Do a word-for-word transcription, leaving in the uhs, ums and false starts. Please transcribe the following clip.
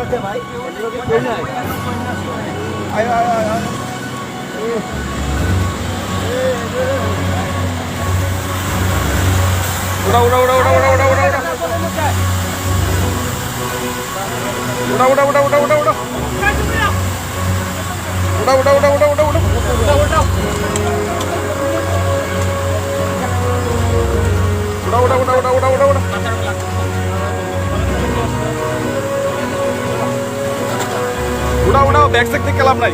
Uda, uda, uda, uda. Uda, uda, uda, uda, uda, uda. Uda, uda, uda, uda, uda. Uda, uda, uda, uda, uda, uda. Uda, uda, back side thik kalam nai.